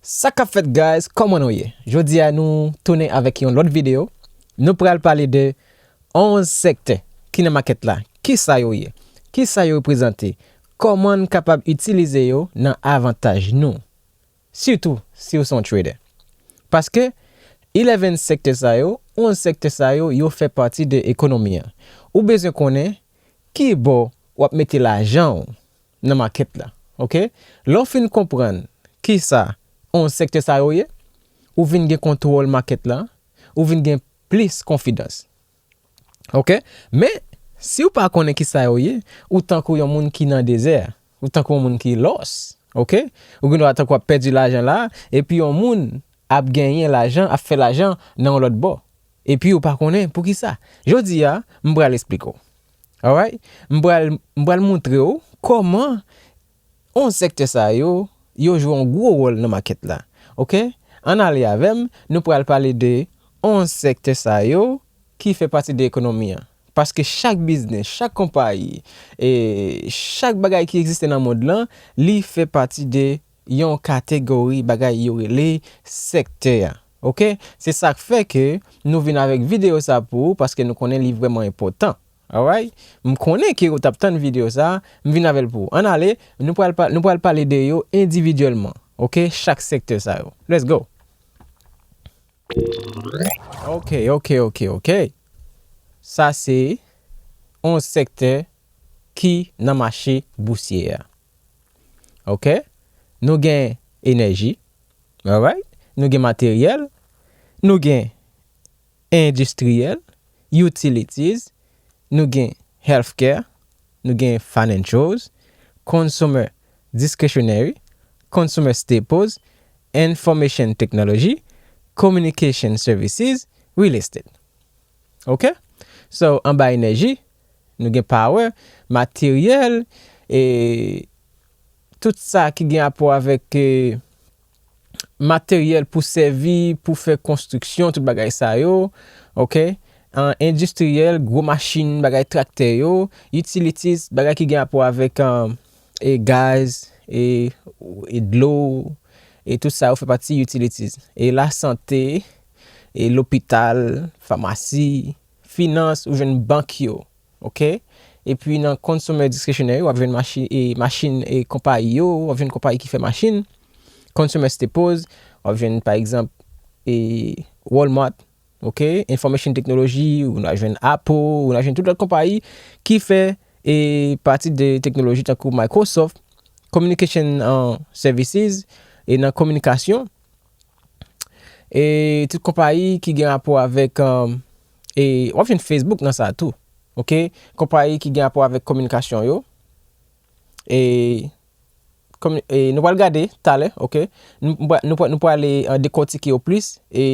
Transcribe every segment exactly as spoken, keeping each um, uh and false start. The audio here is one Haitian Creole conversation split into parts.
Sa k ap fèt, guys? Kòman nou ye? Jodi a nou tounen avèk yon lòt videyo. Nou pral pale de onz sektè ki nan makèt la. Kisa yo ye? Kisa yo reprezante? Kòman n kapab itilize yo nan avantaj nou? Sitou si w se yon trader. Paske eleven sektè sa yo, onz sektè sa yo, yo fè pati de ekonomi an. Ou bezwen konnen ki bò w ap mete lajan w nan makèt la. Oke? Lè w fin konprann kisa onz sektè sa yo ye, ou vin gen kontwòl makèt la, ou vin gen plis konfidans. Oke? Men, si w pa konnen kisa yo ye, ou tankou yon moun ki nan dezè, ou tankou yon moun ki lòs. Oke? Ou gen dwa tankou ap pèdi lajan la, epi yon moun ap genyen lajan, ap fè lajan nan yon lòt bò. Epi ou pa konnen poukisa. Jodi a, m pral esplike w. Alright? M pral, m pral montre w kòman onz sektè sa yo, yo jwe yon gwo wòl nan makèt la. Oke? Ann ale avè m, nou pral pale de onz sektè sa yo ki fè pati de ekonomi an. Paske chak biznis, chak konpayi, e chak bagay ki egziste nan mond lan, li fè pati de yon kategori bagay yo rele sektè a. Oke? Se sa k fè ke nou vin avèk videyo sa pou ou, paske nou konnen li vrèman enpòtan. Alright? M konnen ke ou t ap tann videyo sa, m vin avè l pou ou. Ann ale, nou pral pa-, nou pral pale de yo endividyèlman. Oke? Chak sektè sa yo. Let's go. Oke, oke, oke, oke. Sa se onz sektè ki nan mache bousye a. Oke? Nou gen enèji. Alright? Nou gen materyèl. Nou gen endistriyèl, utilities, nou gen healthcare, nou gen financials, consumer discretionary, consumer staples, information technology, communication services, real estate. Oke? So, anba enèji, nou gen power, materyèl, e tout sa ki gen rapò avèk, e, materyèl pou sèvi, pou fè konstriksyon, tout bagay sa yo, oke? An, endistriyèl, gwo machin, bagay traktè yo, utilities, bagay ki gen rapò avèk, an, e gaz, e, e dlo, e tout sa yo fè pati utilities. E lasante, e lopital, famasi, finans, ou jwenn bank yo, oke? Epi nan consumer discretionary, w ap jwenn machi-, e, machin e konpayi yo, w ap jwenn konpayi ki fè machin. Consumer staples, w ap jwenn, pa egzanp, e, Walmart, oke? Information technology, ou nan jwenn Apple, ou nan jwenn tout lòt konpayi ki fè, e, pati de teknoloji tankou Microsoft, communication, an, services, e nan kominikasyon, e tout konpayi ki gen rapò avèk, um, e w ap jwenn Facebook nan sa tou. Oke? Konpayi ki gen rapò avèk kominikasyon yo. E, komi-, e nou pral gade talè, oke? Nou, nou pral, nou pral, nou pral ale, uh, dekòtike yo plis. E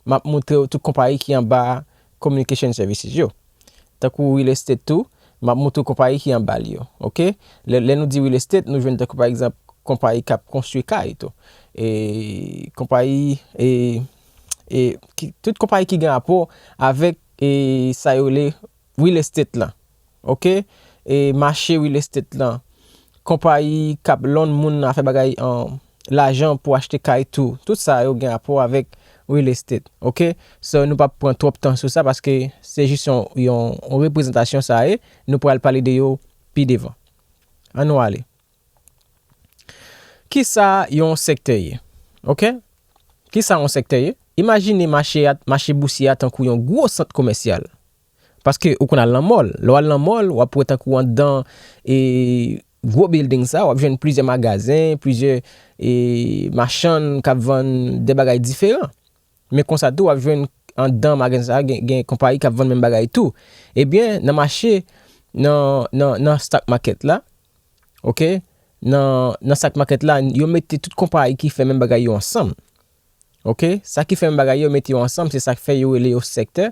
m ap montre w tout konpayi ki anba communication services yo. Tankou real estate tou, m ap montre w konpayi ki anba l yo, oke? Lè, lè nou di real estate, nou jwenn tankou pa egzanp konpayi k ap konstwi kay tou. E konpayi, e, e ki, tout konpayi ki gen rapò avèk, e sa yo rele real estate lan, oke? E mache real estate lan, konpayi k ap loan moun nan fè bagay, an, lajan pou achte kay tou. Tout sa yo gen rapò avèk real estate, oke? So, nou p ap pran twòp tan sou sa paske se jis yon, yon, yon reprezantasyon sa ye. Nou pral pale de yo pi devan. Ann nou ale. Kisa yon sektè ye? Oke? Kisa yon sektè ye? Imajine mache a, mache bousye a tankou yon gwo sant komèsyal. Paske ou konn al nan mòl. Lè w al nan mòl, w ap wè tankou anndan, e, gwo building sa, w ap jwenn plizyè magazen, plizyè, e, machann k ap vann de bagay diferan. Men konsa tou, w ap jwenn anndan magazen sa, gen, gen konpayi k ap vann menm bagay tou. Ebyen, nan mache, nan, nan, nan stock market la, oke, nan, nan stock market la, yo mete tout konpayi ki fè menm bagay yo ansanm. Oke? Sa ki fè menm bagay yo mete yo ansanm, se sa k fè yo rele yo sektè.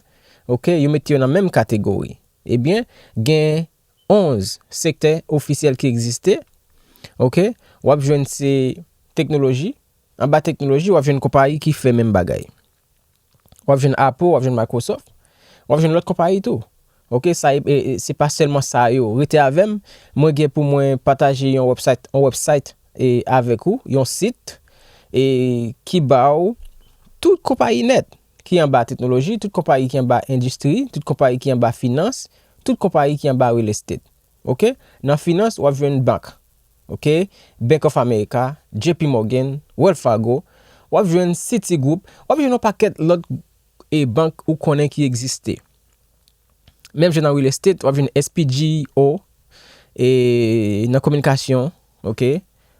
Oke? Yo mete yo nan menm kategori. Ebyen, gen onz sektè ofisyèl ki egziste. Oke? W ap jwenn se teknoloji. Anba teknoloji, w ap jwenn konpayi ki fè menm bagay. W ap jwenn Apple, w ap jwenn Microsoft. W ap jwenn lòt konpayi tou. Oke, sa, e, e, se pa sèlman sa yo. Rete avè m, mwen gen pou mwen pataje yon website, yon website, e, avèk ou, yon sit, e ki ba w tout konpayi nèt ki anba teknoloji, tout konpayi ki anba endistri, tout konpayi ki anba finans, tout konpayi ki anba real estate. Ok? Nan finans, w ap jwenn bank. Ok? Bank of America, J P Morgan, Wells Fargo, w ap jwenn Citigroup, w ap jwenn yon pakèt lòt e bank ou konnen ki egziste. Menm jan nan real estate, w ap jwenn S P G O, e nan kominikasyon, ok?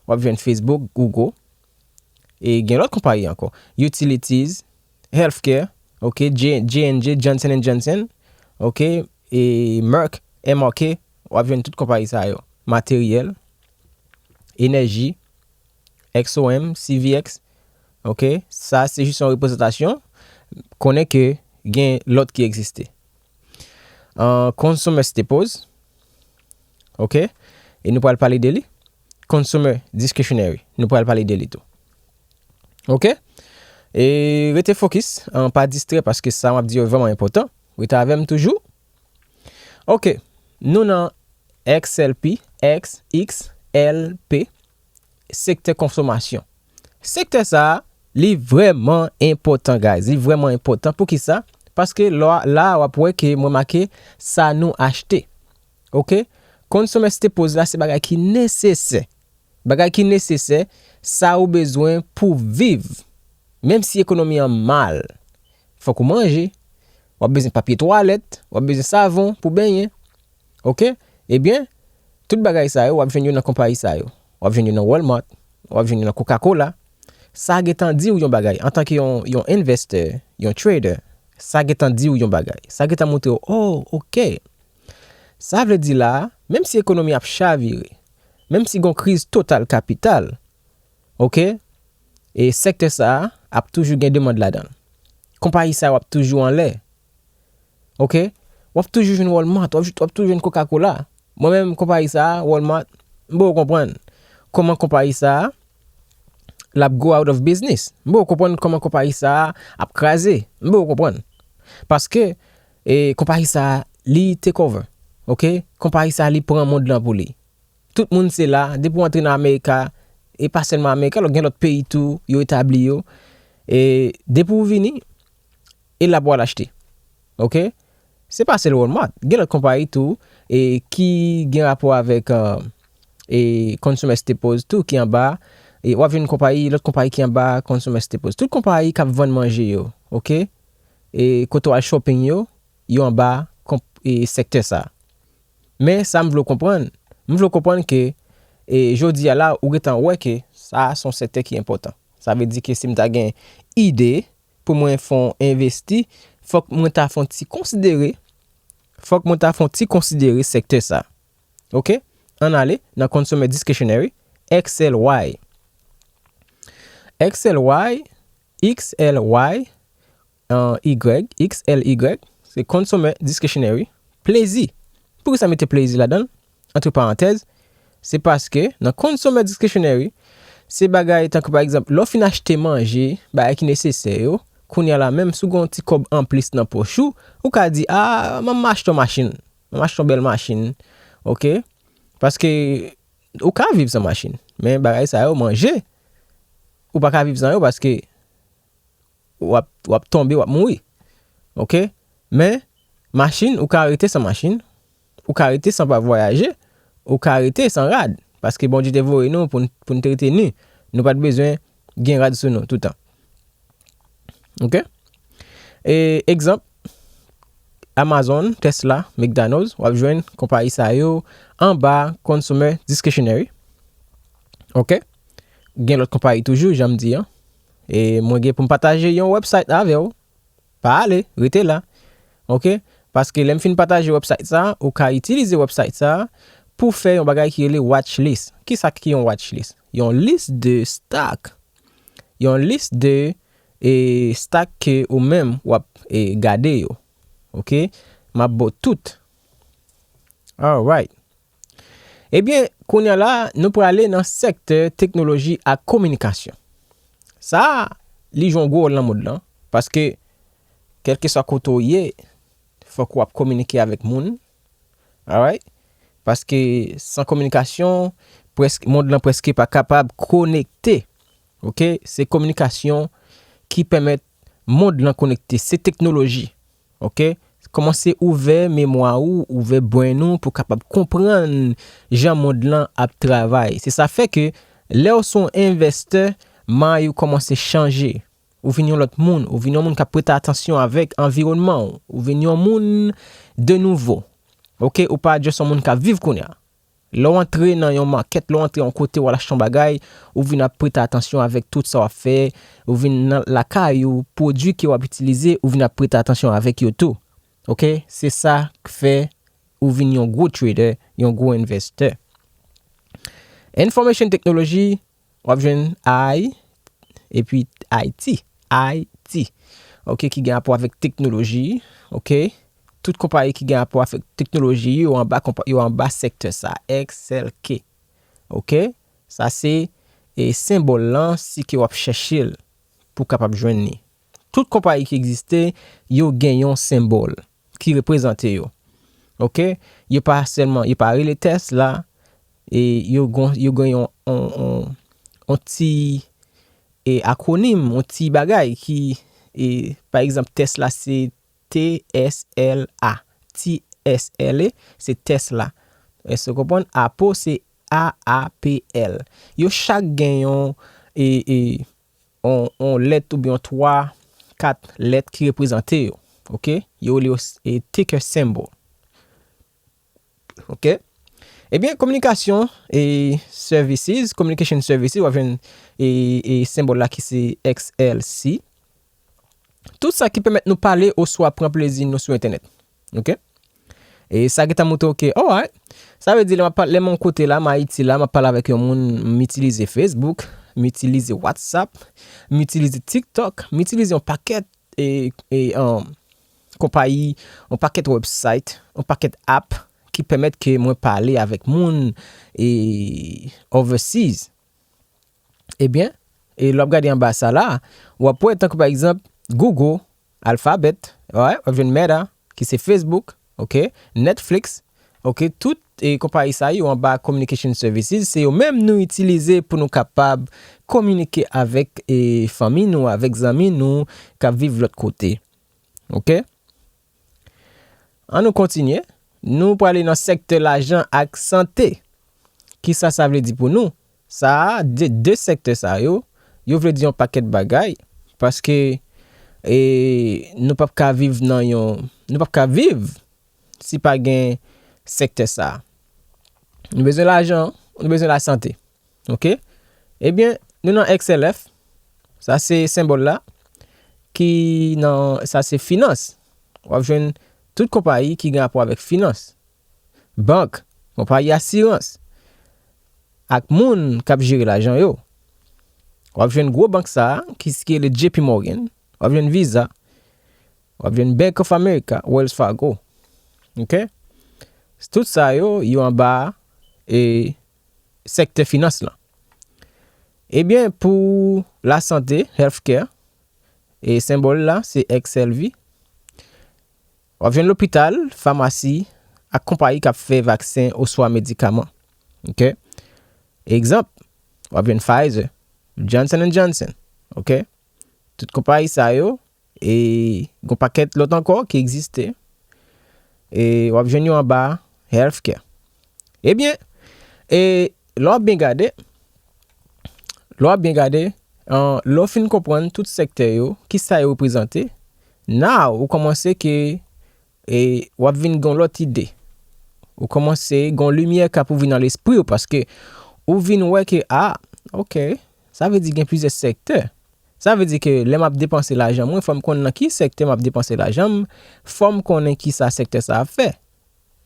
W ap jwenn Facebook, Google, e gen lòt konpayi ankò. Utilities, healthcare, ok? J, J and J, Johnson and Johnson, ok? E Merck, M R K, w ap jwenn tout konpayi sa yo. Materyèl, enèji, X O M, C V X, ok? Sa se jis yon reprezantasyon. Konnen ke gen lòt ki egziste. Uh, consumer staples, ok? E nou pral pale de li. Consumer discretionary, nou pral pale de li tou. Ok? E rete fokis, an, pa distrè, paske sa m ap di yo vrèman enpòtan. Rete avè m toujou. Ok, nou nan X L P, X X L P, sektè konsomasyon. Sektè sa a, li vrèman enpòtan, guys. Li vrèman enpòtan. Poukisa? Paske la, la w ap wè ke mwen make sa nou achte. Ok? Consumer staples la, se bagay ki nesesè. Bagay ki nesesè, sa ou bezwen pou viv. Menm si ekonomi an mal, fòk ou manje, w ap bezwen papye twalèt, w ap bezwen savon pou benyen. Ok? Ebyen, tout bagay sa yo, w ap jwenn yo nan konpayi sa yo. W ap jwenn yo nan Walmart, w ap jwenn yo nan Coca-Cola. Sa gentan di w yon bagay, antanke yon, yon investè, yon trader, sa gentan di w yon bagay. Sa gentan montre w, oh, ok. Sa vle di la, menm si ekonomi ap chavire, menm si gon kriz total kapital, ok, e sektè sa a ap toujou gen demann ladan l. Konpayi sa yo ap toujou anlè. Ok? W ap toujou jwenn Walmart, w ap, w ap toujou jwenn Coca-Cola. Mwen menm, konpayi sa a, Walmart, m poko konprann kòman konpayi sa a, l ap go out of business. M poko konprann kòman konpayi sa a ap kraze. M poko konprann. Paske, e, konpayi sa a, li take over. Ok? Konpayi sa a, li pran mond lan pou li. Tout moun se la, depi w antre nan Amerika, e pa sèlman Amerika, lòt gen lòt peyi tou, yo etabli yo. E depi w vini, e la pou w al achte. Ok? Se pa sèl Walmart. Gen lòt konpayi tou, e ki gen rapò avèk, e, e consumer staples tou ki anba. E w ap jwenn konpayi, lòt konpayi ki anba consumer staples. Tout konpayi k ap vann manje yo, ok? E kote w al shopping yo, yo anba konp-, e sektè sa. Men sa m vle w konprann, m vle w konprann ke, e, jodi a la, ou gentan wè ke sa a se yon sektè ki enpòtan. Sa vle di ke si m ta gen ide pou mwen fè yon envesti, fòk mwen ta fè yon ti konsidere, fòk mwen ta fè yon ti konsidere sektè sa. Ok? Ann ale nan consumer discretionary, X L Y. X L Y, X L Y, an, Y, X L Y, se consumer discretionary, plezi. Poukisa mete plezi ladan l? Antre parantèz, se paske nan consumer discretionary, se bagay tankou pa egzanp, lè w fin achte manje, bagay ki nesesè yo, kounye a la menm si w gen yon ti kòb anplis nan pòch ou, ou ka di, a, m ap achte yon machin, m ap achte yon bèl machin, ok? Paske ou ka viv san machin, men bagay sa yo, manje, ou pa ka viv san yo paske w ap, w ap tonbe, w ap mouri. Ok? Men, machin, ou ka rete san machin, ou ka rete san pa vwayaje, ou ka rete san rad. Paske Bondye te voye nou pou n, pou n te rete ni. Nou pa t bezwen gen rad sou nou toutan. Ok? E, egzanp, Amazon, Tesla, McDonald's, w ap jwenn konpayi sa yo anba consumer discretionary. Ok? Gen lòt konpayi toujou, jan m di an. E mwen gen pou m pataje yon website avè w. Pa ale, rete la. Ok? Paske lè m fin pataje website sa, ou ka itilize website sa pou fè yon bagay ki rele watch list. Kisa ki yon watch list? Yon lis de stock. Yon lis de, e, stock ke ou menm w ap, e, gade yo. Ok? M ap ba w tout. Alright. Ebyen, kounye a la, nou prale nan sektè teknoloji ak kominikasyon. Sa a, li jwe yon gwo wòl nan mond lan, paske kèlkeswa kote w ye, fòk w ap kominike avèk moun. Alright? Paske san kominikasyon, prèsk-, mond lan prèske pa kapab konekte. Ok? Se kominikasyon ki pèmèt mond lan konekte. Se teknoloji. Ok? Kòmanse ouvè memwa ou, ouvè brain ou pou kapab konprann jan mond lan ap travay. Se sa fè ke lè w se yon envestè, may ou kòmanse chanje. Ou vin yon lòt moun, ou vin yon moun k ap prete atansyon avèk anviwònman w. Ou vin yon moun de nouvo. Ok? Ou pa just yon moun k ap viv kounye a. Lè w antre nan yon makèt, lè w antre yon kote, w al achte yon bagay, ou vin ap prete atansyon avèk tout sa w ap fè, ou vin nan lakay ou, pwodui ke w ap itilize, ou vin ap prete atansyon avèk yo tou. Ok? Se sa k fè ou vin yon gwo trader, yon gwo envestè. Information technology, w ap jwenn I, epi I T. I T. Ok, ki gen rapò avèk teknoloji. Ok? Tout konpayi ki gen rapò avèk teknoloji, yo anba konpa-, yo anba sektè sa, X L K. Ok? Sa se, e, senbòl lan, si ke w ap chèche l pou w kapab jwenn li. Tout konpayi ki egziste, yo gen yon senbòl ki reprezante yo. Ok? Yo pa sèlman, yo pa rele Tesla, e yo gon-, yo gen yon, yon, yon, yon ti, e, akwonim, yon ti bagay ki, e, pa egzanp, Tesla se T S L A. T S L A, se Tesla. Èske w konprann? Apple, se A A P L. Yo chak gen yon, e, e, yon, yon lèt oubyen yon twa, kat lèt ki reprezante yo. Ok? Yo rele yo s-, e, ticker symbol. Ok? Ebyen, kominikasyon e services, communication services, w ap jwenn e, e senbòl la ki se X L C. Tout sa ki pèmèt nou pale oswa pran plezi nou sou entènèt. Ok? E sa gentan montre w ke, alright. Sa vle di, lè m ap pa-, lè m yon kote la, m Ayiti la, m ap pale avèk yon moun, m itilize Facebook, m itilize WhatsApp, m itilize TikTok, m itilize yon pakèt, e, e, um, konpayi, yon pakèt website, yon pakèt app ki pèmèt ke mwen pale avèk moun, e, overseas. Ebyen, e lè w ap gade anba sa la, w ap wè tankou pa egzanp, Google, Alphabet, alright, w ap jwenn Meta, ki se Facebook, ok, Netflix, ok, tout, e, konpayi sa yo anba communication services, se yo menm nou itilize pou nou kapab kominike avèk, e, fanmi nou, avèk zanmi nou k ap viv lòt kote. Ok? An nou kontinye. Nou prale nan sektè lajan ak sante. Kisa sa vle di pou nou? Sa a, de, de sektè sa yo, yo vle di yon pakèt bagay, paske, e, nou p ap ka viv nan yon, nou p ap ka viv si pa gen sektè sa a. Nou bezwen lajan, nou bezwen lasante. Ok? Ebyen, nou nan X L F, sa se senbòl la, ki nan, sa se finans. W ap jwenn tout konpayi ki gen rapò avèk finans. Bank, konpayi asirans, ak moun k ap jere lajan yo. W ap jwenn gwo bank sa a, ki, ki rele J P Morgan. W ap jwenn Visa. W ap jwenn Bank of America, Wells Fargo. Ok? Tout sa yo, yo anba, e, sektè finans lan. Ebyen, pou lasante, healthcare, e senbòl la, se X L V. W ap jwenn lopital, famasi, ak konpayi k ap fè vaksen oswa medikaman. Ok? Egzanp, w ap jwenn Pfizer, Johnson and Johnson. Ok? Tout konpayi sa yo, e gon pakèt lòt ankò ki egziste. E w ap jwenn yo anba healthcare. Ebyen, e lè w ap byen gade, lè w ap byen gade, an, lè w fin konprann tout sektè yo, kisa yo reprezante, now ou kòmanse ke, e w ap vin gon lòt ide. Ou kòmanse gon limyè k ap ouvri nan lespri w, paske ou vin wè ke, a, ok, sa vle di gen plizyè sektè. Sa vle di ke lè m ap depanse lajan mwen, fò m konn nan ki sektè m ap depanse lajan m, fò m konnen kisa sektè sa ap fè.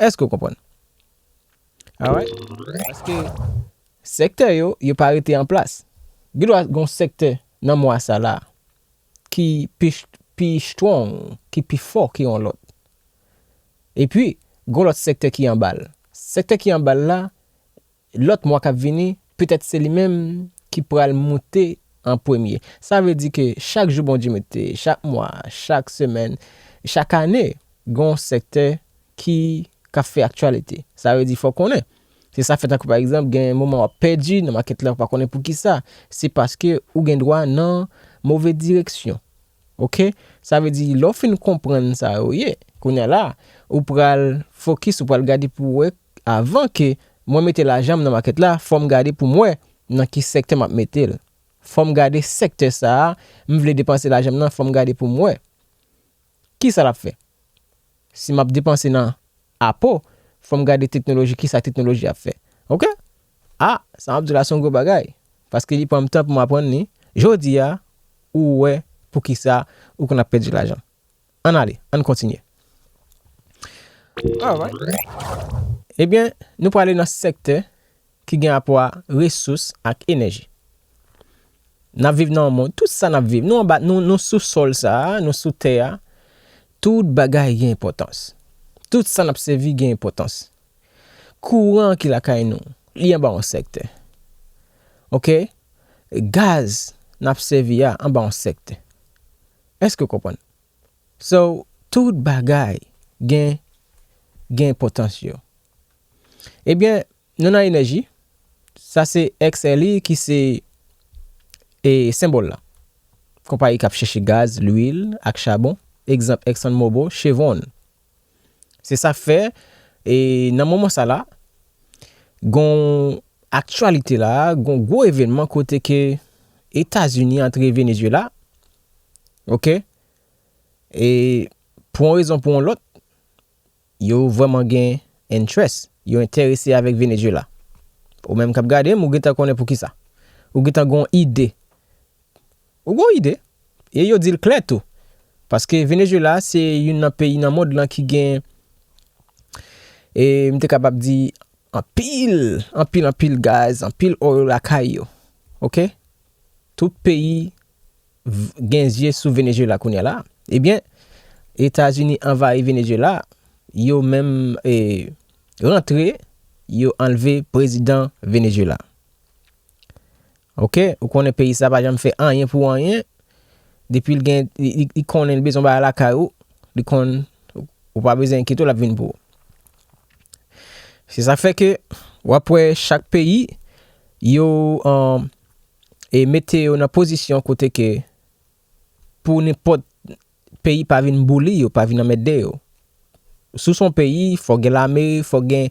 Èske w konprann? Alright? Paske sektè yo, yo pa rete an plas. Gen dwa gon sektè nan mwa sa la ki pi, pi strong, ki pi fò ke yon lòt. Epi, gon lòt sektè ki anba l. Sektè ki anba l la, lòt mwa k ap vini, petèt se li menm ki pral moute an premye. Sa vle di ke chak jou Bondye mete, chak mwa, chak semèn, chak ane, gon sektè ki, k ap fè aktyalite. Sa vle di fò w konnen. Se sa fè tankou pa egzanp, gen moman w ap pèdi nan makèt la, ou pa konnen poukisa. Se paske ou gen dwa nan move direksyon. Oke? Sa vle di, lè w fin konprann sa yo ye, kounye a la, ou pral fokis, ou pral gade pou w wè, avan ke mwen mete lajan m nan makèt la, fò m gade pou m wè nan ki sektè m ap mete l. Fò m gade sektè sa a, m vle depanse lajan m nan, fò m gade pou m wè. Kisa l ap fè? Si m ap depanse nan Apple, fò m gade teknoloji, kisa teknoloji ap fè. Oke? A, sa m ap di la se yon gwo bagay. Paske li pran m tan pou m aprann li. Jodi a, ou wè poukisa ou konn ap pèdi lajan. Ann ale, ann kontinye. Alright. Ebyen, nou prale nan sektè ki gen rapò a resous ak enèji. N ap viv nan yon mond, tout sa n ap viv, nou anba, nou, nou sou sòl sa a, nou sou tè a, tout bagay gen enpòtans. Tout sa n ap sèvi gen enpòtans. Kouran ki lakay nou, li anba yon sektè. Oke? Gaz n ap sèvi a anba yon sektè. Èske w konprann? So, tout bagay gen, gen enpòtans yo. Ebyen, nou nan enèji. Sa se X L E ki se, e, senbòl la. Konpayi k ap chèche gaz, lwil ak chabon. Egzanp, ExxonMobil, Chevron. Se sa k fè, e, nan moman sa la, gon aktyalite la, gon gwo evènman kote ke Etazini antre Venezuela. Oke? E pou yon rezon, pou yon lòt, yo vrèman gen interest. Yo enterese avèk Venezuela. Ou menm k ap gade m, ou gentan konnen poukisa. Ou gentan gon ide. Ou gon ide. E yo di l klè tou. Paske Venezuela se youn nan peyi nan mond lan ki gen, e m te kapab di, anpil, anpil, anpil gaz, anpil oil lakay yo. Oke? Tout peyi v-, gen zye sou Venezuela kounye a la. Ebyen, Etazini anvayi Venezuela, yo menm, e, rantre, yo anlve prezidan Venezuela. Oke, ou konnen peyi sa pa janm fè anyen pou anyen. Depi l gen, li, li, li konnen l bezwen bagay lakay ou, li konn, ou pa bezwen enkyete w, l ap vin pou ou. Se sa k fè ke w ap wè chak peyi, yo, um, e mete yo nan pozisyon kote ke pou nenpòt peyi pa vin boule yo, pa vin anmède yo. Si w se yon peyi, fò gen lame, fò gen,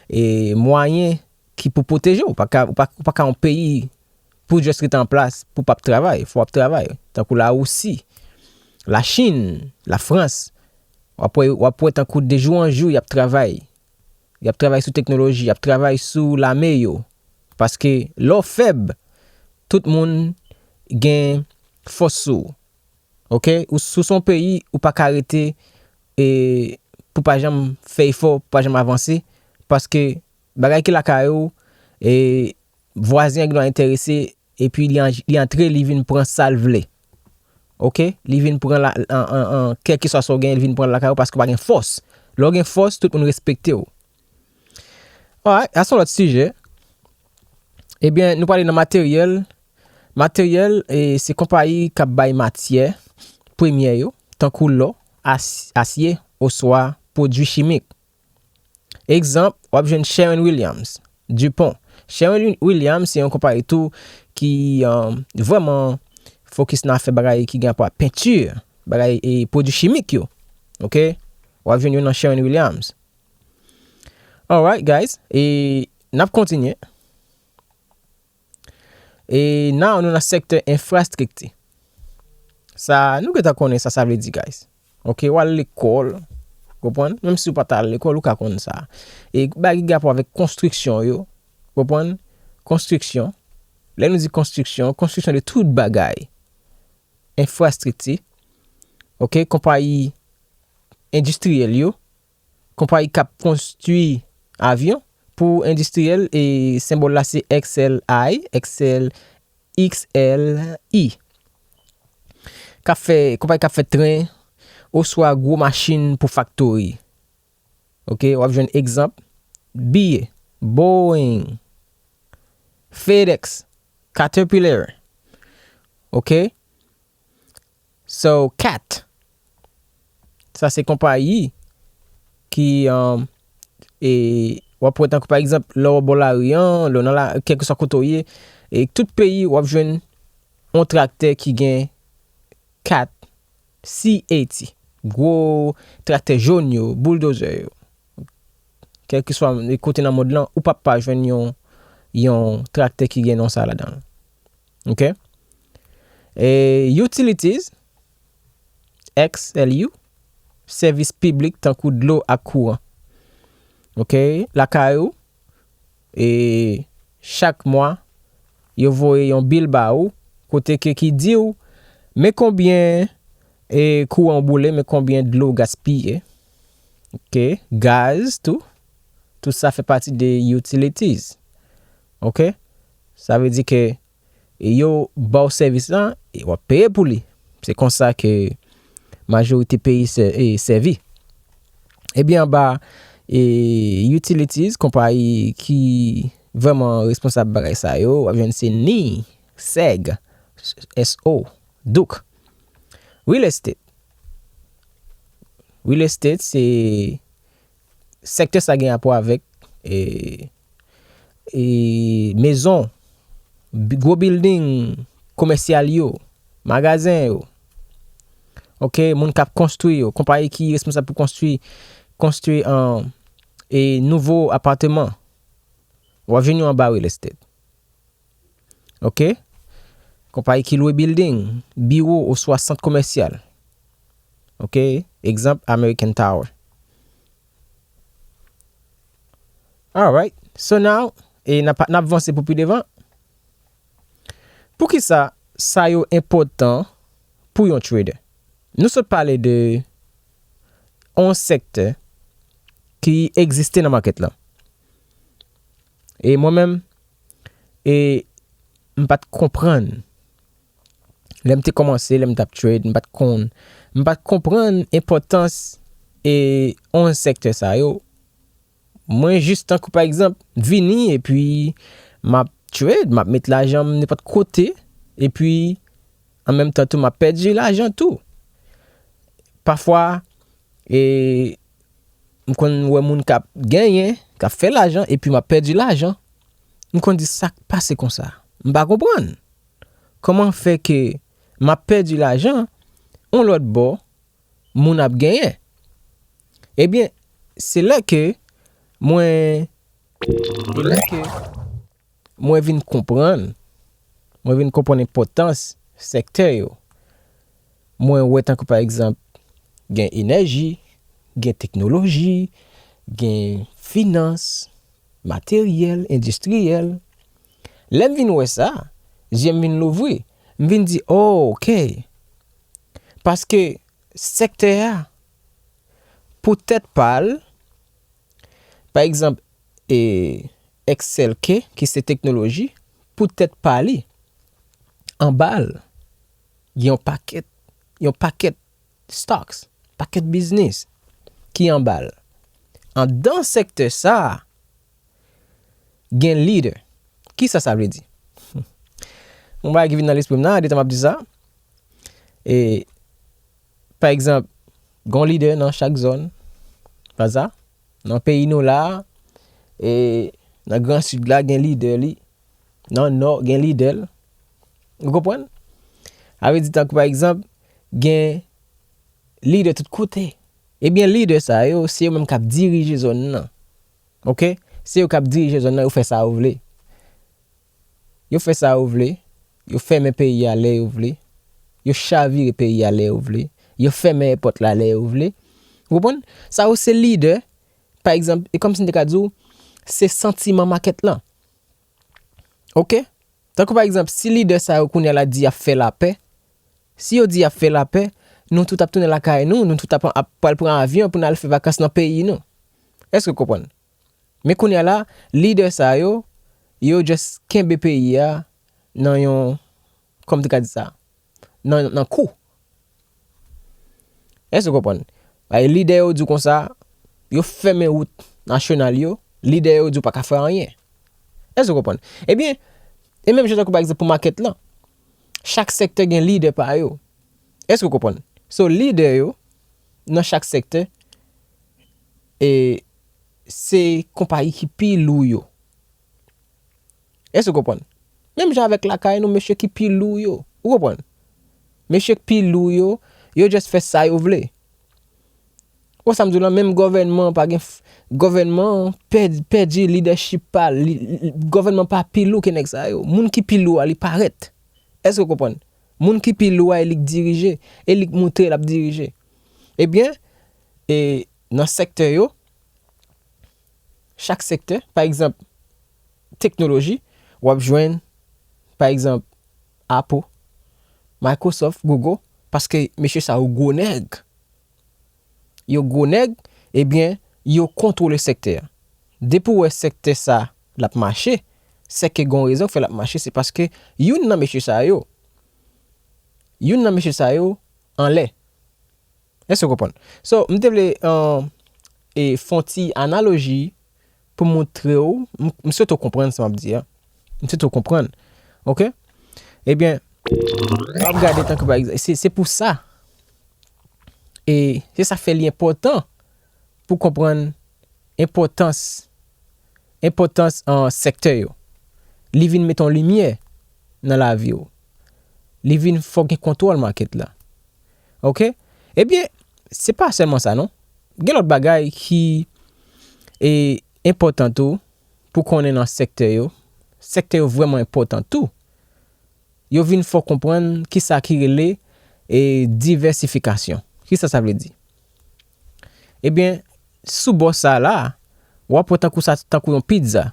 e, mwayen ki pou pwoteje w. Ou pa ka, ou pa, ou pa ka yon peyi pou just rete an plas, pou p ap travay. Fò w ap travay. Tankou Larisi, Lachin, Lafrans. W ap wè, w ap wè tankou de jou an jou, y ap travay. Y ap travay sou teknoloji, y ap travay sou lame yo. Paske lè w fèb, tout moun gen fòs sou ou. Oke? Ou, si w se yon peyi, ou pa ka rete, e, pou pa janm fè efò, pou pa janm avanse, paske bagay ki lakay ou, e, vwazen an gen dwa enterese, epi li an-, li antre, li vin pran sa l vle. Oke? Li vin pran la, an, an, an, kèlkeswa sa w gen, li vin pran l lakay ou paske w pa gen fòs. Lè w gen fòs, tout moun respekte w. Alright, sa se yon lòt sijè. Ebyen, nou prale nan materyèl. Materyèl, e, se konpayi k ap bay matyè premyè yo, tankou lò, as-, asye, oswa pwodui chimik. Egzanp, w ap jwenn Sherwin-Williams, DuPont. Sherwin-Williams se yon konpayi tou ki, um, vrèman fokis nan afè bagay ki gen rapò ak penti, bagay e pwodui chimik yo. Oke? W ap jwenn yo nan Sherwin-Williams. Alright, guys. E n ap kontinye. E now nou nan sektè enfrastrikti. Sa, nou gentan konnen sa sa vle di, guys. Oke, w al lekòl, konprann? Menm si w pa t al lekòl, ou ka konn sa. E bagay ki gen rapò avèk konstriksyon yo, konprann? Konstriksyon. Lè nou di konstriksyon, konstriksyon de tout bagay. Enfrastrikti. Oke, konpayi endistriyèl yo, konpayi k ap konstwi avyon. Pou endistriyèl, e senbòl la se X L I, X L, X L I. K ap fè, konpayi k ap fè tren, oswa gwo machin pou faktori. Oke, w ap jwenn egzanp, B A, Boeing, FedEx, Caterpillar. Oke? So, Cat. Sa se konpayi ki, um, e, W ap wè tankou pa egzanp, lè w bò lari an, lè w nan la, kèlkeswa kote w ye, e tout peyi w ap jwenn yon traktè ki gen kat C A T, gwo traktè jòn yo, bouldozè yo. Kèlkeswa kote nan mond lan, ou p ap pa jwenn yon, yon traktè ki gen non sa ladan l. Ok? E utilities, X L U, sèvis piblik tankou dlo ak kouran. Ok? Lakay ou, e chak mwa, yo voye yon bil ba ou, kote ke ki di w, men konbyen e kouran w boule, men konbyen dlo w gaspiye. Ok? Gaz tou. Tout sa fè pati de utilities. Ok? Sa vle di ke e yo ba w sèvis lan, e w ap peye pou li. Se konsa ke majorite peyi sè-, e, sèvi. Ebyen, anba e, utilities, konpayi ki vrèman responsab bagay sa yo, w ap jwenn se ni, seg, S O, douk. Real estate. Real estate, se sektè sa gen rapò avèk e, e mezon, bi-, gwo building komèsyal yo, magazen yo. Ok, moun k ap konstwi yo, konpayi ki responsab pou konstwi, konstwi an, e nouvo apatman. W ap jwenn yo anba real estate. Ok? Konpayi ki lwe building, biwo oswa sant komèsyal. Ok? Egzanp, American Tower. Alright. So now, e n ap, n ap vanse pou pi devan. Poukisa sa yo enpòtan pou yon trader? Nou sot pale de yon sektè ki egziste nan makèt lan. E mwen menm, e m pa t konprann. Lè m te kòmanse, lè m t ap trade, m pa t konn, m pa t konprann enpòtans e yon sektè sa yo. Mwen jis tankou pa egzanp, vini epi m ap trade, m ap met lajan m nenpòt kote, epi an menm tan tou m ap pèdi lajan tou. Pafwa, e, m konn wè moun k ap genyen, k ap fè lajan, epi m ap pèdi lajan. M konn di sa k pase konsa. M pa konprann. Kòman fè ke m ap pèdi lajan, yon lòt bò, moun ap genyen? Ebyen, se lè ke mwen, se lè ke mwen vin konprann, mwen vin konprann enpòtans sektè yo. Mwen wè tankou pa egzanp, gen enèji, gen teknoloji, gen finans, materyèl, endistriyèl. Lè m vin wè sa, zye m vin louvri. M vin di, "Oh, ok." Paske sektè a, pou tèt pa l, pa egzanp, e, X L K, ki se teknoloji, pou tèt pa li, anba l, gen yon pakèt, yon pakèt stocks, pakèt biznis ki anba l. Anndan sektè sa a, gen lidè. Kisa sa vle di? Yon bagay ki vin nan lespri m nan, detan m ap di sa. E, pa egzanp, gen yon lidè nan chak zòn. Pa sa? Nan peyi nou la, e, nan Gran Sid la, gen lidè li. Nan Nò, gen lidè l. Ou konprann? Sa vle di, tankou pa egzanp, gen lidè tout kote. Ebyen, lidè sa yo, se yo menm k ap dirije zòn nan. Ok? Se yo k ap dirije zòn nan, yo fè sa yo vle. Yo fè sa yo vle. Yo fèmen peyi a lè yo vle. Yo chavire peyi a lè yo vle. Yo fèmen èpòt la lè yo vle. Ou konprann? Sa yo se lidè, pa egzanp, e kòmsi m te ka di w, se santiman makèt lan. Ok? Tankou pa egzanp, si lidè sa yo kounye a la di y ap fè lapè, si yo di y ap fè lapè, nou tout ap tounen lakay nou, nou tout ap, ap pral pran avyon pou n al fè vakans nan peyi nou. Èske w konprann? Men kounye a la, lidè sa yo, yo just kenbe peyi a nan yon, kòman m te ka di sa? Nan, nan kou. Èske w konprann? Bay lidè yo di w konsa, yo fèmen wout nasyonal yo, lidè yo di w pa ka fè anyen. Èske w konprann? Ebyen, e menm jan tankou pa egzanp pou makèt lan, chak sektè gen lidè pa yo. Èske w konprann? So, lidè yo, nan chak sektè, e se konpayi ki pi lou yo. Èske w konprann? Menm jan avèk lakay nou, mesye ki pi lou yo. Ou konprann? Mesye ki pi lou yo, yo just fè sa yo vle. Ou sa m di w lan, menm gouvènman an pa gen, gouvènman an pèdi lidèchip pa l. Gouvènman pa pi lou ke nèg sa yo. Moun ki pi lou a, li parèt. Èske w konprann? Moun ki pi lou a, e li k dirije, e li k montre l ap dirije. Ebyen, e nan sektè yo, chak sektè, pa egzanp, teknoloji, w ap jwenn, pa egzanp, Apple, Microsoft, Google, paske mesye sa yo gwo nèg. Yo gwo nèg, ebyen, yo kontwole sektè a. Depi w wè sektè sa l ap mache, sèke gon rezon k fè l ap mache, se paske youn nan mesye sa yo, youn nan mesye sa yo anlè. Èske w konprann? So, m te vle, e, fè yon ti analoji pou montre w, m, m swete w konprann sa m ap di a. M swete w konprann. Oke? Ebyen, w ap gade tankou pa egzanp, se, se pou sa. E se sa k fè li enpòtan pou konprann enpòtans, enpòtans, e, sektè yo. Li vin mete yon limyè nan lavi w. Li vin fè w gen kontwòl makèt la. Oke? Ebyen, se pa sèlman sa non. Gen lòt bagay ki, e, enpòtan tou pou konnen nan sektè yo. Sektè yo vrèman enpòtan tou. Yo vin fè w konprann kisa ki rele, e, divèsifikasyon. Kisa sa vle di? Ebyen, sou bò sa la, w ap wè tankou sa, tankou yon pizza.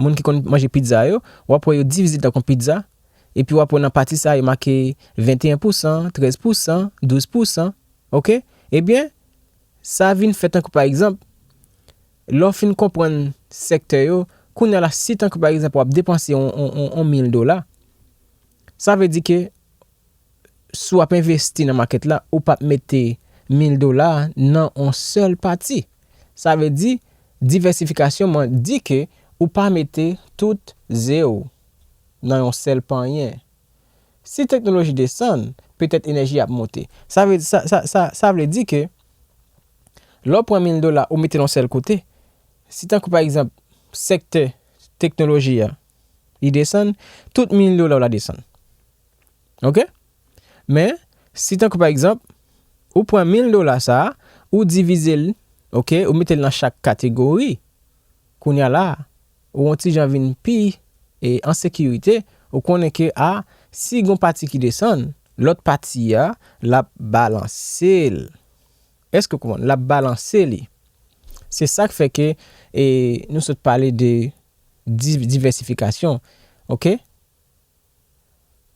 Moun ki konn manje pizza yo, w ap wè yo divize l tankou yon pizza, epi w ap wè nan pati sa, yo make venteyen pousan, trèz pousan, douz pousan, oke? Ebyen, sa vin fè tankou pa egzanp, lè w fin konprann sektè yo, kounye a la, si tankou pa egzanp w ap depanse yon, yon, yon, yon mil dola, sa vle di ke si w ap envesti nan makèt la, ou p ap mete mil dola nan yon sèl pati. Sa vle di, divèsifikasyon mwen di ke ou pa mete tout ze w nan yon sèl panyen. Si teknoloji desann, petèt enèji ap monte. Sa vle, sa, sa, sa, sa vle di ke lè w pran mil dola ou mete l yon sèl kote, si tankou pa egzanp, sektè teknoloji a, li desann, tout mil dola w la desann. Oke? Men, si tankou pa egzanp, ou pran mil dola sa a, ou divize l, oke, ou mete l nan chak kategori. Kounye a la, ou yon ti jan vin pi, e, an sekirite, ou konnen ke, a, si gon pati ki desann, lòt pati a, l ap balanse l. Èske w konprann? L ap balanse li. Se sa k fè ke, e, nou sot pale de di-, divèsifikasyon. Oke?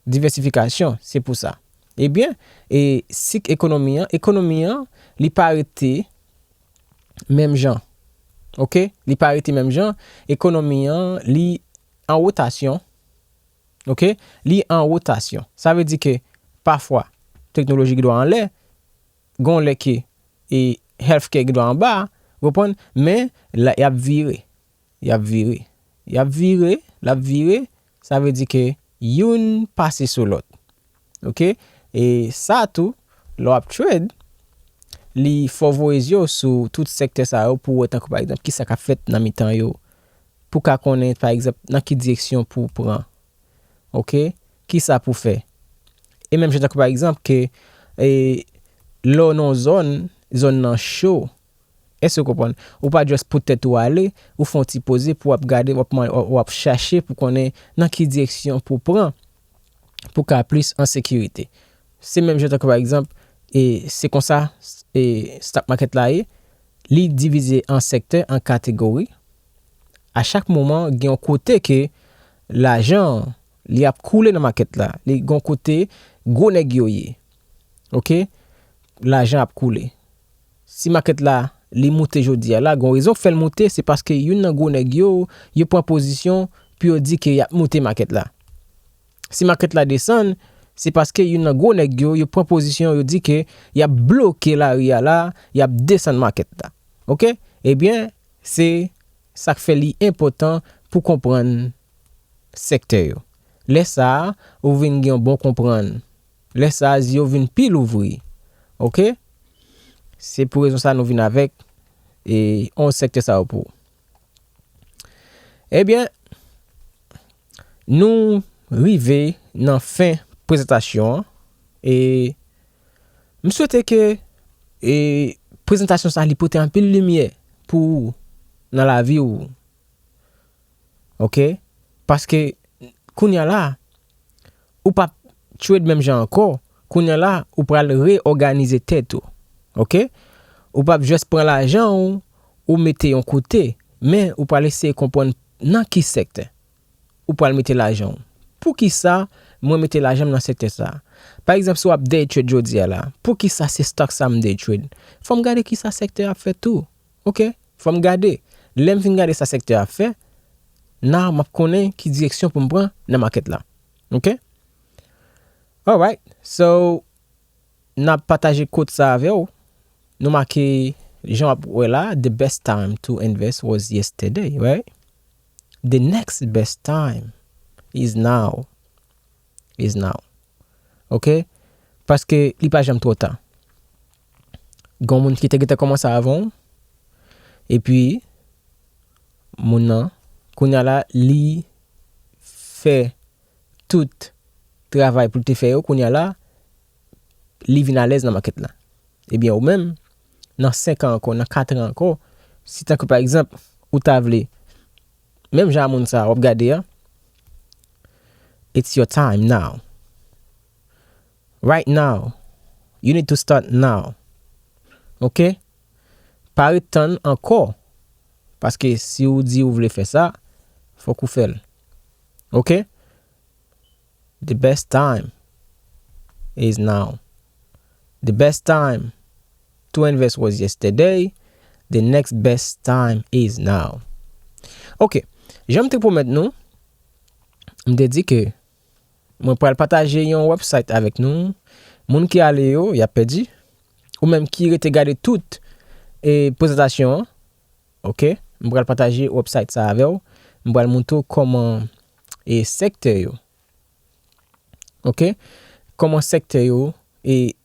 Divèsifikasyon, se pou sa. Ebyen, e sik ekonomi an, ekonomi an, li pa rete menm jan. Oke? Li pa rete menm jan. Ekonomi an, li an wotasyon. Oke? Li an wotasyon. Sa vle di ke pafwa, teknoloji gen dwa anlè, gon lè ke, e, healthcare gen dwa anba, w konprann? Men, la, y ap vire. Y ap vire. Y ap vire, l ap vire, sa vle di ke youn pase sou lòt. Oke? E sa tou, lè w ap trade, li fè w voye zye w sou tout sektè sa yo pou w wè tankou pa egzanp, kisa k ap fèt nan mitan yo. Pou w ka konnen, pa egzanp, nan ki direksyon pou w pran. Oke? Kisa pou w fè? E menm jan tankou pa egzanp ke, e, lè w nan yon zòn, zòn nan cho, èske w konprann? Ou pa just pou tèt ou ale, ou fè yon ti poze pou w ap gade, w ap man-, w ap chache pou konnen nan ki direksyon pou w pran, pou w ka plis an sekirite. Se menm jan tankou pa egzanp, e se konsa, e stock market la ye, li divize an sektè, an kategori. A chak moman, gen yon kote ke lajan, li ap koule nan makèt la. Li gen yon kote gwo nèg yo ye. Oke? Lajan ap koule. Si makèt la, li moute jodi a la, gen yon rezon k fè l moute, se paske youn nan gwo nèg yo, yo pran pozisyon pou yo di ke y ap moute makèt la. Si makèt la desann, se paske youn nan gwo nèg yo, yo pran pozisyon, yo di ke y ap bloke lari a la, y ap desann makèt la. Oke? Ebyen, se sa k fè li enpòtan pou konprann sektè yo. Lè sa a, ou vin gen yon bon konprann. Lè sa a, zye w vin pi louvri. Oke? Se pou rezon sa a nou vin avèk e onz sektè sa yo pou ou. Ebyen, nou rive nan fen prezantasyon an. E m swete ke e prezantasyon sa li pote anpil limyè pou ou nan lavi w. Oke? Paske kounye a la, ou p ap trade menm jan ankò. Kounye a la, ou pral reyòganize tèt ou. Oke? Ou p ap jis pran lajan w, ou mete yon kote, men ou pral eseye konprann nan ki sektè ou pral mete lajan w. Poukisa mwen mete lajan m nan sektè sa a? Pa egzanp, si w ap day trade jodi a la, poukisa se stock sa m day trade? Fò m gade kisa sektè a ap fè tou. Oke? Fò m gade. Lè m fin gade sa sektè a ap fè, now m ap konnen ki direksyon pou m pran nan market la. Oke? Alright. So, n ap pataje quote sa avè w. Nou make, jan w ap wè la, the best time to invest was yesterday, right? The next best time is now. Is now. Oke? Paske li pa janm twò ta. Gen moun ki te gentan kòmanse avan w, epi moun nan, kounye a la, li fè tout travay pou l te fè yo, kounye a la, li vin alèz nan market la. Ebyen, ou menm, nan senk an ankò, nan kat an ankò, si tankou pa egzanp, ou ta vle, menm jan a moun sa a, w ap gade a, it's your time now. Right now. You need to start now. Oke? Pa ret tann ankò. Paske si w di w vle fè sa, fòk ou fè l. Oke? The best time is now. The best time to invest was yesterday. The next best time is now. Oke. Jan m te pwomèt nou, m te di ke mwen pral pataje yon website avèk nou. Moun ki ale yo, y ap pèdi. Ou menm ki rete gade tout e prezantasyon an, oke? M pral pataje website sa avè w. M pral montre w kòman e sektè yo. Oke? Kòman sektè yo e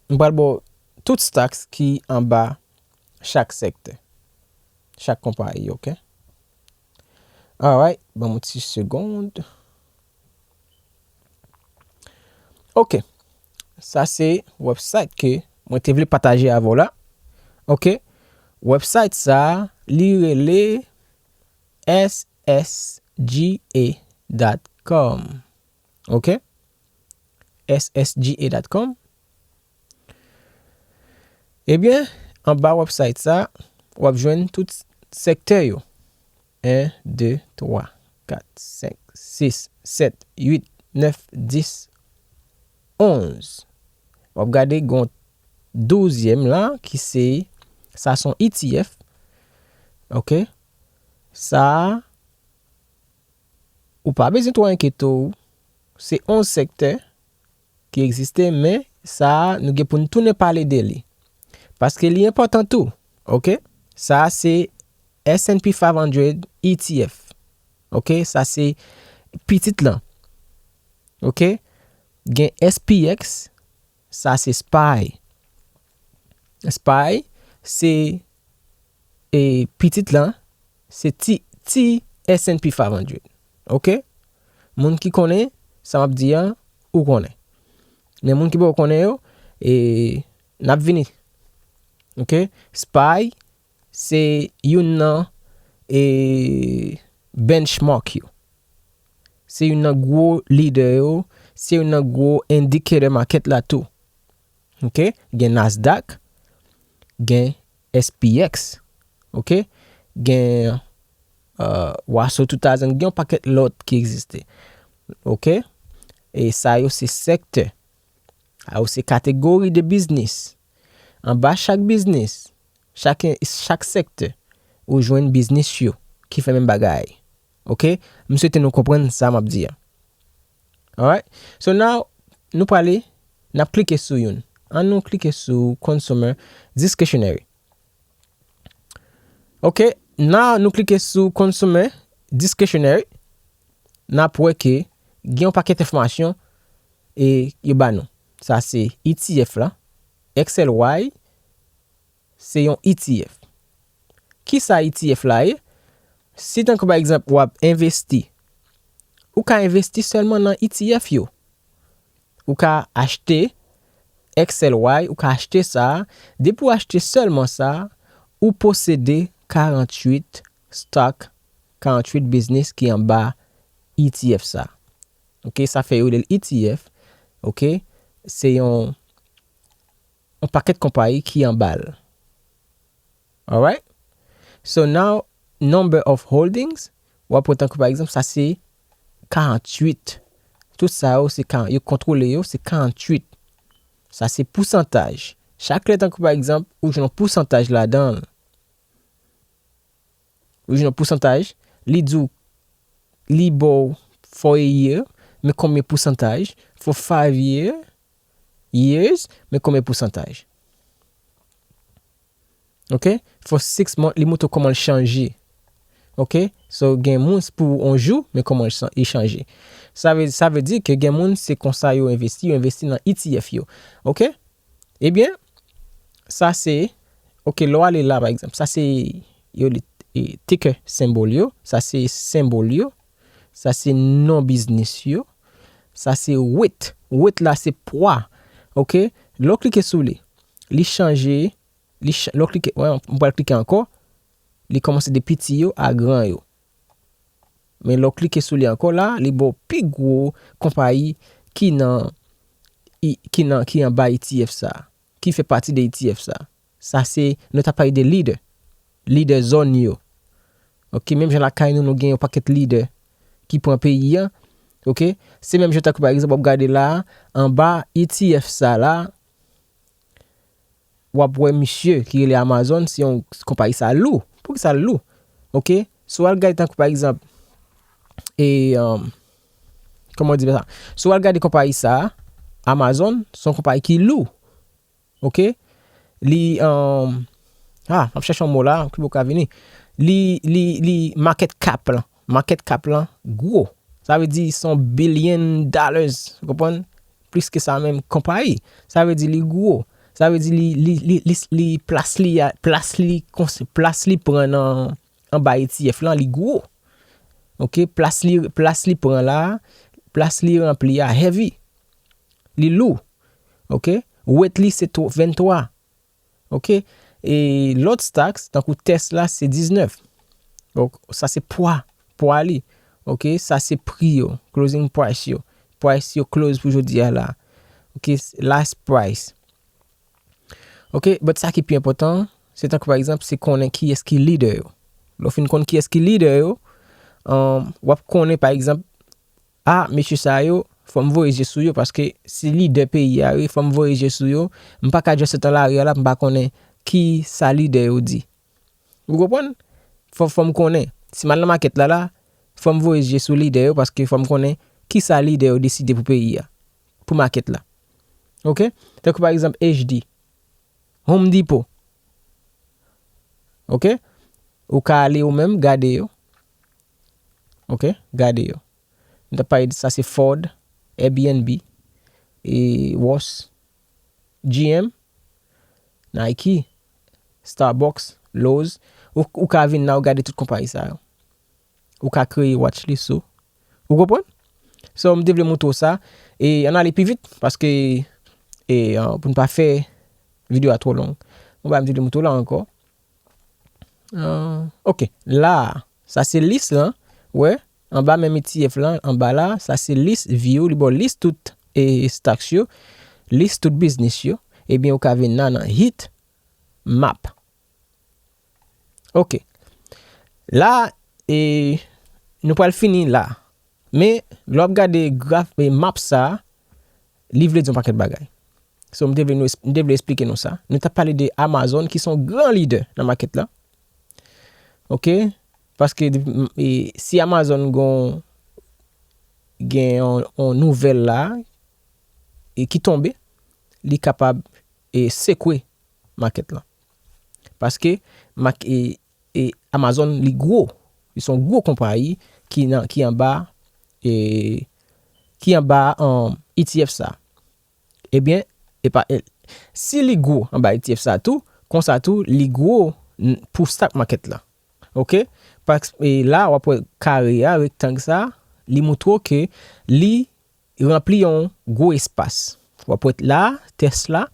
m pral ba w tout stocks ki anba chak sektè. Chak konpayi, oke? Alright, ban m yon ti segond. Oke. Sa se website ke mwen te vle pataje avè w la. Oke. Website sa, li rele S S G A dot com. Oke? S S G A dot com. Ebyen, anba website sa, w ap jwenn tout sektè yo. En, de, twa, kat, senk, sis, sèt, uit, nèf, dis, onz. W ap gade gen yon douzyèm la ki se, sa se yon E T F. Oke? Sa a, ou pa bezwen twò enkyete w. Se onz sektè ki egziste, men sa a, nou gen pou n tounen pale de li. Paske li enpòtan tou, oke? Sa a se S and P five hundred E T F. Oke? Sa se pitit lan. Oke? Gen S P X, sa se spy. Spy, se, e, pitit lan, se ti, ti S and P five hundred. Oke? Moun ki konnen sa m ap di a, ou konnen. Men moun ki poko konnen yo, e, n ap vini. Oke? Spy, se youn nan, e, benchmark yo. Se youn nan gwo lidè yo, se youn nan gwo indicator market la tou. Oke? Gen Nasdaq, gen S P X, oke? Gen, euh, Russell two thousand, gen yon pakèt lòt ki egziste. Oke? E sa yo se sektè. Sa yo se kategori de biznis. Anba chak biznis, chak, chak sektè, ou jwenn biznis yo ki fè menm bagay. Oke? M swete nou konprann sa m ap di a. Alright? So now, nou prale, n ap klike sou youn. Ann nou klike sou Consumer Discretionary. Oke, now nou klike sou Consumer Discretionary. N ap wè ke gen yon pakèt enfòmasyon e yo ba nou. Sa se E T F la, X L Y, se yon E T F. Kisa E T F la ye? Si tankou pa egzanp w ap envesti, ou ka envesti sèlman nan E T F yo. Ou ka achte X L Y, ou ka achte sa. Depi w achte sèlman sa, ou posede karanntuit stock, karanntuit biznis ki anba E T F sa. Ok, sa fè yo rele l E T F. Ok, se yon, yon pakèt konpayi ki anba l. Alright? So now, number of holdings, w ap wè tankou pa egzanp, sa se karanntuit. Tout sa yo, se ka, yo kontwole yo, se karanntuit. Sa se pousantaj. Chak lè tankou pa egzanp, ou jwenn yon pousantaj ladan l. Ou jwenn yon pousantaj, li di w, li ba w for a year, men konbyen pousantaj, for five year, years, men konbyen pousantaj. Ok? For six months, li montre w kòman l chanje. Ok? So, gen moun, pou yon jou, men kòman l chan-, li chanje. Sa vle, sa vle di ke gen moun, se konsa yo envesti, yo envesti nan E T F yo. Ok? Ebyen, sa se, ok, lè w ale la, pa egzanp, sa se, yo, li, e, ticker symbol yo, sa se senbòl yo, sa se non biznis yo, sa se weight. Weight la se pwa. Ok? Lè w klike sou li, li chanje, li ch-, lè w klike, wè, m pral klike ankò, li kòmanse de piti yo a gran yo. Men lè w klike sou li ankò la, li ba w pi gwo konpayi ki nan, i, ki nan, ki anba E T F sa, ki fè pati de E T F sa. Sa se, nou ta pale de lidè. Lidè zòn yo. Ok, menm jan lakay nou, nou gen yon pakèt lidè ki pran peyi a. Ok? Se menm jan tankou pa egzanp, w ap gade la, anba E T F sa la, w ap wè misye ki rele Amazon, se yon konpayi sa lou. Poukisa l lou? Ok? Si w al gade tankou pa egzanp, e, um, kòman w di sa? Si w al gade konpayi sa, Amazon, se yon konpayi ki lou. Ok? Li, um, ah, m ap chèche yon mo la, ki mo ka vini. Li, li, li market cap lan. Market cap lan gwo. Sa vle di se yon billion dollars, ou konprann? Plis ke sa menm konpayi. Sa vle di li gwo. Sa vle di li, li, li, li, li plas li a, plas li, plas li pran nan, anba E T F lan, li gwo. Ok, plas li, plas li pran la, plas li ranpli a heavy. Li lou. Ok, weight li se twa, venntwa. Ok, e lòt stocks, tankou Tesla, se diznèf. Donk, sa se pwa, pwa li. Ok, sa se pri yo, closing price yo. Price yo close pou jodi a la. Ok, last price. Ok, but sa ki pi enpòtan, se tankou pa egzanp, se konnen kiyès ki lidè yo. Lè w fin konn kiyès ki lidè yo, um, w ap konnen pa egzanp, a, mesye sa yo, fò m voye je sou yo, paske se lidè peyi a yo, fò m voye je sou yo. M pa ka just sot nan lari a la, m pa konnen ki sa lidè yo di. Ou konprann? Fò, fò m konnen. Si m al nan makèt la la, fò m voye je sou lidè yo, paske fò m konnen ki sa lidè yo deside pou peyi a, pou makèt la. Ok? Tankou pa egzanp, H D, Home Depot. Ok? Ou ka ale ou menm, gade yo. Ok? Gade yo. M t ap pale de sa, se Ford, Airbnb, e Ross, G M, Nike, Starbucks, Lowe's. Ou, ou ka vin la, ou gade tout konpayi sa yo. Ou ka kreye watch list ou. Ou konprann? So, m te vle montre w sa. E ann ale pi vit, paske, e, an, pou n pa fè videyo a twò long. Mwen pa m te vle montre w la ankò. Ah, ok, la, sa se list lan. Wè, anba menm E T F lan, anba la, sa se list view, li ba w list tout, e, stocks yo, list tout biznis yo. Ebyen, ou ka vin la nan heat map. Ok. La, e, nou pral fini la. Men, lè w ap gade graf, e, map sa, li vle di yon pakèt bagay. So, m te vle nou es-, m te vle esplike nou sa. Nou t ap pale de Amazon, ki se yon gran lidè nan makèt la. Ok? Paske, e, si Amazon gon, gen yon, yon nouvèl la, e ki tonbe, li kapab, e, sekwe makèt la. Paske, mak-, e, e Amazon, li gwo. Li se yon gwo konpayi ki nan, ki anba, e, ki anba, um, E T F sa. Ebyen, e pa, e, si li gwo anba E T F sa tou, Konsa tou, li gwo n- pou stock market la. Ok? Pas- e la, w ap wè kare a, rektang sa, li montre w ke li ranpli yon gwo espas. W ap wè la, Tesla,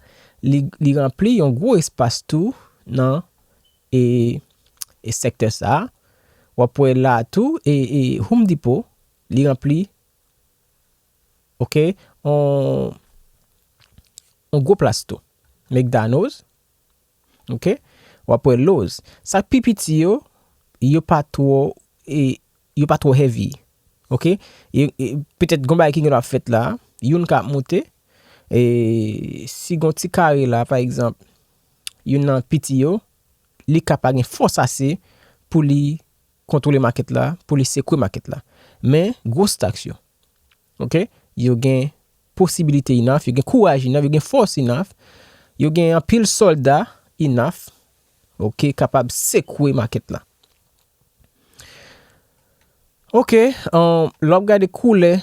li, li ranpli yon gwo espas tou nan e, e sektè sa. W ap wè la tou, e, e Home Depot, li ranpli, ok, on, on gwo plas tou. McDonald's, ok, w ap wè Lowe's. Sa k pi piti yo, yo pa twò, e, yo pa twò heavy. Ok? E, e, petèt gon bagay ki gen dwa fèt la, youn ka ap moute, e si gon ti kare la, pa egzanp, youn nan piti yo, li ka pa gen fòs ase pou li kontwole makèt la, pou li sekwe makèt la. Men, gwo stocks yo, ok, yo gen posibilite enough, yo gen kouraj enough, yo gen fòs enough, yo gen anpil sòlda enough, ok, kapab sekwe makèt la. Ok, um, lè w ap gade koulè,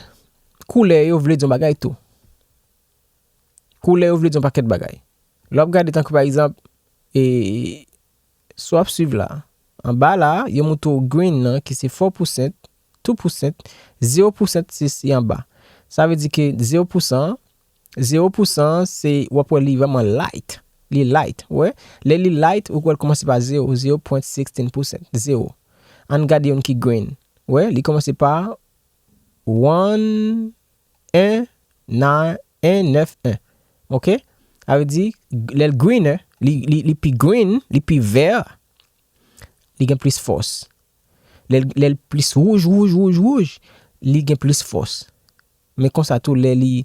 koulè yo vle di yon bagay tou. Koulè yo vle di yon pakèt bagay. Lè w ap gade tankou pa egzanp, e, si w ap swiv la, anba la, yo montre w green nan ki se four percent, two percent, zero percent se, se anba. Sa vle di ke zero percent, zero percent se, w ap wè li vrèman light. Li light, wè. Lè li light, ou wè l kòmanse pa zero, zero point sixteen percent, zero. Ann gade youn ki green. Wè, li kòmanse pa one, en, nine, en, nèf, en. Ok? Sa vle di, lè l greener, li, li, li pi green, li pi vè, li gen plis fòs. Lè l, lè l plis wouj, wouj, wouj, wouj, li gen plis fòs. Men konsa tou, lè li,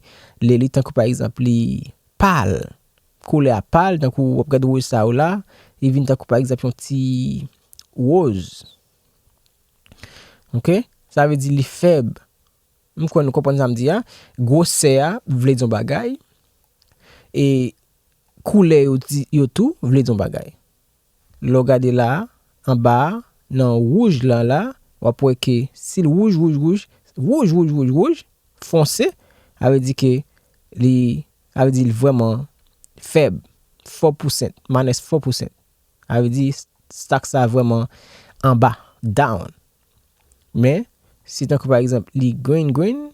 lè li tankou pa egzanp, li pal, koulè a pal, tankou w ap gade wouj sa yo la, li vin tankou pa egzanp yon ti woz. Ok? Sa vle di li fèb. M kwè nou konprann sa m di a. Gwosè a vle di yon bagay. E koulè yo, di, yo tou vle di yon bagay. Lè w gade la, anba a, nan wouj la, la, w ap wè ke si l wouj, wouj, wouj, wouj, wouj, wouj, wouj, fonse, sa vle di ke li, sa vle di li vrèman fèb, four percent, minus four percent. Sa vle di stock sa vrèman anba, down. Men, si tankou pa egzanp, li green, green,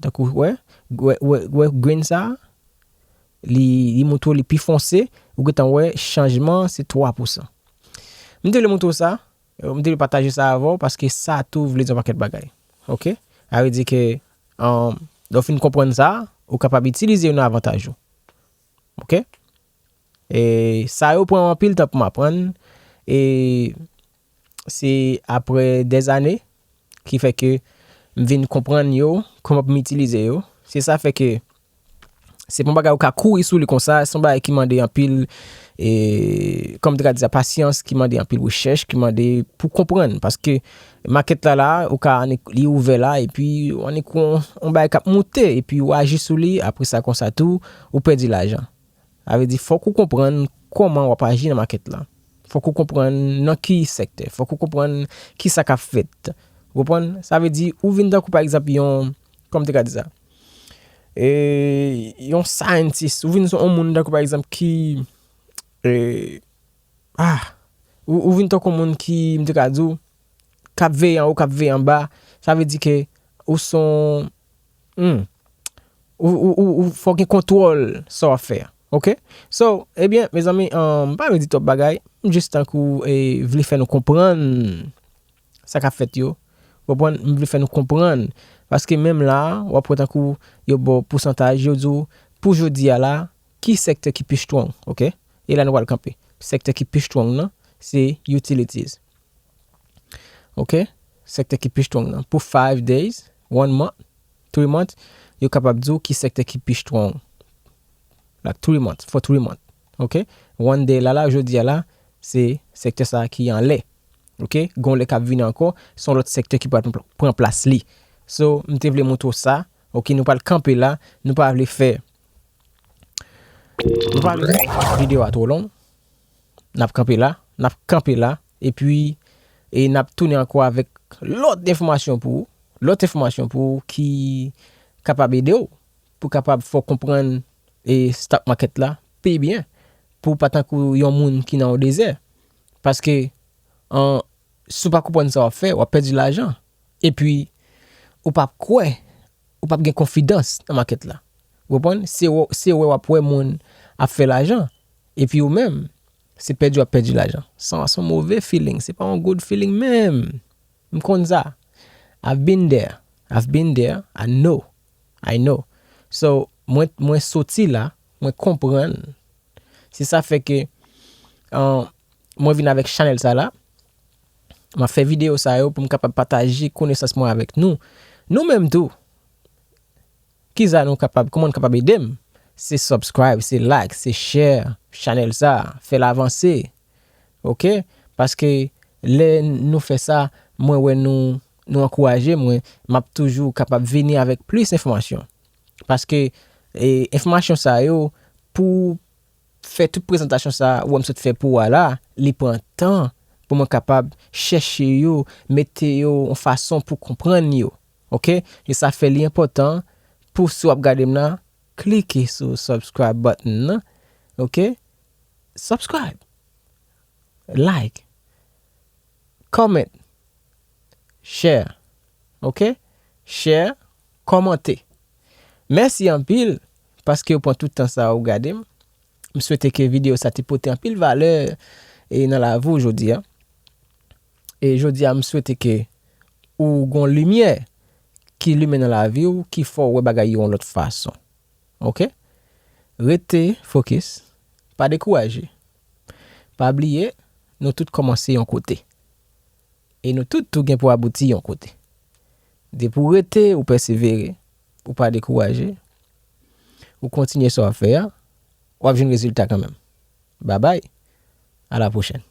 tankou, wè, wè, wè, wè green sa, li, li montre w li pi fonse, ou gentan wè chanjman se twa pousan. M te vle montre w sa, m te vle pataje sa avè w, paske sa tou vle di yon pakèt bagay. Ok? Sa vle di ke, um, lè w fin konprann sa, ou kapab itilize yo nan avantaj ou. Ok? E sa yo pran anpil tan pou m aprann. E se apre dèzane ki fè ke m vin konprann yo, kòman pou m itilize yo. Se sa fè ke se pa yon bagay ou ka kouri sou li konsa, se yon bagay ki mande anpil, e, kòm m te ka di sa, pasyans, ki mande anpil rechèch, ki mande pou konprann. Paske makèt la la, ou ka annik li ouvè la, epi ou annik wè yon, yon bagay k ap moute, epi ou aji sou li, apre sa konsa tou, ou pèdi lajan. Sa vle di, fòk ou konprann kòman w ap aji nan makèt la. Fòk ou konprann nan ki sektè. Fòk ou konprann ki sa k ap fèt. Ou konprann? Sa vle di, ou vin tankou, pa egzanp, yon, kòman m te ka di sa? E, yon scientist. Ou vin yon moun tankou, pa egzanp, ki, e, ah, ou, ou vin tankou yon moun ki, m te ka di w, k ap veye anwo, k ap veye anba, sa vle di ke ou se yon, hmm, ou, ou, ou, ou fò gen kontwòl sa w ap fè a. Ok? So, ebyen, mezanmi, um, m pa vle di twòp bagay, m jis tankou, e, vle fè nou konprann sa k ap fèt yo. Ou konprann? M vle fè nou konprann. Paske menm la, w ap wè tankou yo ba w pousantaj, yo di w, pou jodi a la, ki sektè ki pi strong, ok? E la nou pral kanpe. Sektè ki pi strong nan, se utilities. Ok? Sektè ki pi strong nan. Pou five days, one month, three months, yo kapab di w ki sektè ki pi strong. Like three months, for three months. Ok? One day la, la, jodi a la, se sektè sa a ki anlè. Ok? Gon lè k ap vini ankò, se yon lòt sektè ki pral pran plas li. So, m te vle montre w sa. Ok, nou pral kanpe la, nou pa vle fè, nou pa vle fè videyo a twò long. N ap kanpe la, n ap kanpe la, epi, e n ap tounen ankò avèk lòt enfòmasyon pou ou, lòt enfòmasyon pou ou ki kapab ede w, pou kapab fè w konprann, e, stock market la pi byen. pou w pa tankou yon moun ki nan yon dezè. Paske, an, si w pa konprann sa w ap fè, w ap pèdi lajan. Epi, ou p ap kwè, ou p ap gen konfidans nan makèt la. Ou konprann? Se wè, se wè w ap wè moun ap fè lajan. Epi ou menm, se pèdi w ap pèdi lajan. Sa, se yon move feeling. Se pa yon good feeling menm. M konn sa. I've been there. I've been there. I know. I know. So, mwen, mwen soti la, mwen konprann. Se sa fè ke, an, mwen vin avèk chanèl sa la. M ap fè videyo sa yo pou m kapab pataje konesans mwen avèk nou. Nou menm tou, kijan nou kapab, kòman nou kapab ede m? Se subscribe, se like, se share chanèl sa, fè l avanse. Oke? Paske lè nou fè sa, mwen wè nou, nou ankouraje mwen, m ap toujou kapab vini avèk plis enfòmasyon. Paske, e, enfòmasyon sa yo, pou fè tout prezantasyon sa ou wè m sot fè pou ou a la, li pran tan pou mwen kapab chèche yo, mete yo yon fason pou konprann yo. Oke? E sa fè li enpòtan pou si w ap gade m la, klike sou subscribe button nan. Oke? Subscribe. Like. Comment. Share. Oke? Share, kòmante. Mèsi anpil paske w pran tout tan sa a ou gade m. M swete ke videyo sa te pote anpil valè e nan lavi w jodi a. E jodi a, m swete ke ou gon limyè ki limen nan lavi w, ki fè w wè bagay yo yon lòt fason. Oke? Rete fokis, pa dekouraje. Pa bliye, nou tout kòmanse yon kote. E nou tout tou gen pou abouti yon kote. Depi w rete, ou pèsevere, ou pa dekouraje, ou kontinye sa w ap fè a, w ap jwenn rezilta kanmenm. Babay, a la pwochèn.